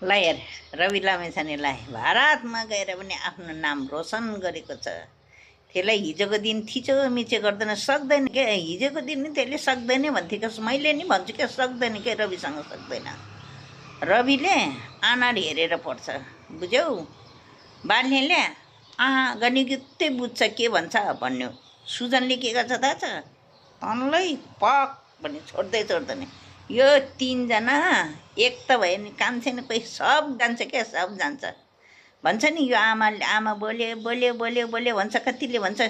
ल हेर रवि लामेछानेलाई भारतमा गएर पनि आफ्नो नाम रोशन गरेको छ। त्यसलाई हिजोको दिन थिचोमिचो गर्दैन, सक्दैन के। हिजोको दिन नि त्यसले सक्दैन भन्थ्यो कि मैले नि भन्छु क्या, सक्दैन के, रविसँग सक्दैन। रविले आनार हेरेर पढ्छ, बुझ्यौ। बाल्नेले गनिगित्तै बुझ्छ के भन्छ भन्नु। सुजनले के गर्छ थाहा छ, तनलाई पक भन्ने छोड्दैन। यो तीनजना एक त भयो नि, काम छैन कोही, सब जान्छ क्या, सब जान्छ भन्छ नि। यो आमा बोल्यो भन्छ, कतिले भन्छ,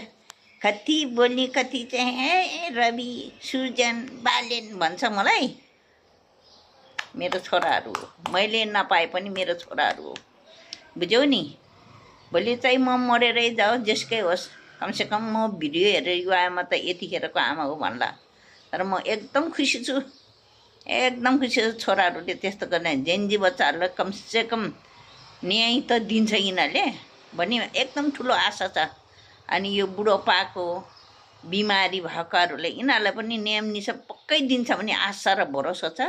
कति बोल्ने, कति चाहिँ रवि, सुजन, बालेन भन्छ मलाई। मेरो छोराहरू हो, मैले नपाए पनि मेरो छोराहरू हो, बुझ्यौ नि। भोलि चाहिँ म मरेरै जाओस्, जेसकै होस्, कमसेकम म भिडियो हेरेर यो आमा त यतिखेरको आमा हो भन्ला। तर म एकदम खुसी छु, एकदम खुसी छु। छोराहरूले त्यस्तो गर्ने, जेन्जी बच्चाहरूलाई कमसेकम न्याय त दिन्छ यिनीहरूले भन्ने एकदम ठुलो आशा छ। अनि यो बुढोपाको बिमारी भएकाहरूलाई यिनीहरूलाई पनि न्याय निस पक्कै दिन्छ भन्ने आशा र भरोसा छ।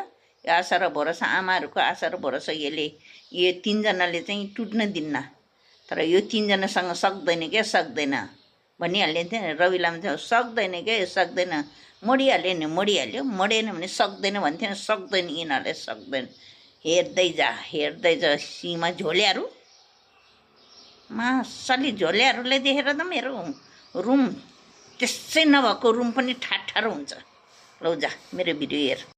यो आशा र भरोसा, आमाहरूको आशा र भरोसा यो तीनजनाले चाहिँ टुट्न दिन्न। तर यो तीनजनासँग सक्दैन क्या, सक्दैन भनिहाल्ने थियो रवि लामे, सक्दैन क्या, सक्दैन। मोडिहाल्यो नि, मोडिहाल्यो, मोडेन भने सक्दैन भन्थेन, सक्दैन, यिनीहरूले सक्दैन। हेर्दै जा सीमा झोल्याहरू, मजाले झोल्याहरूलाई देखेर त मेरो रुम त्यसै नभएको रुम पनि ठाठारो हुन्छ। लौ जा मेरो भिडियो हेर।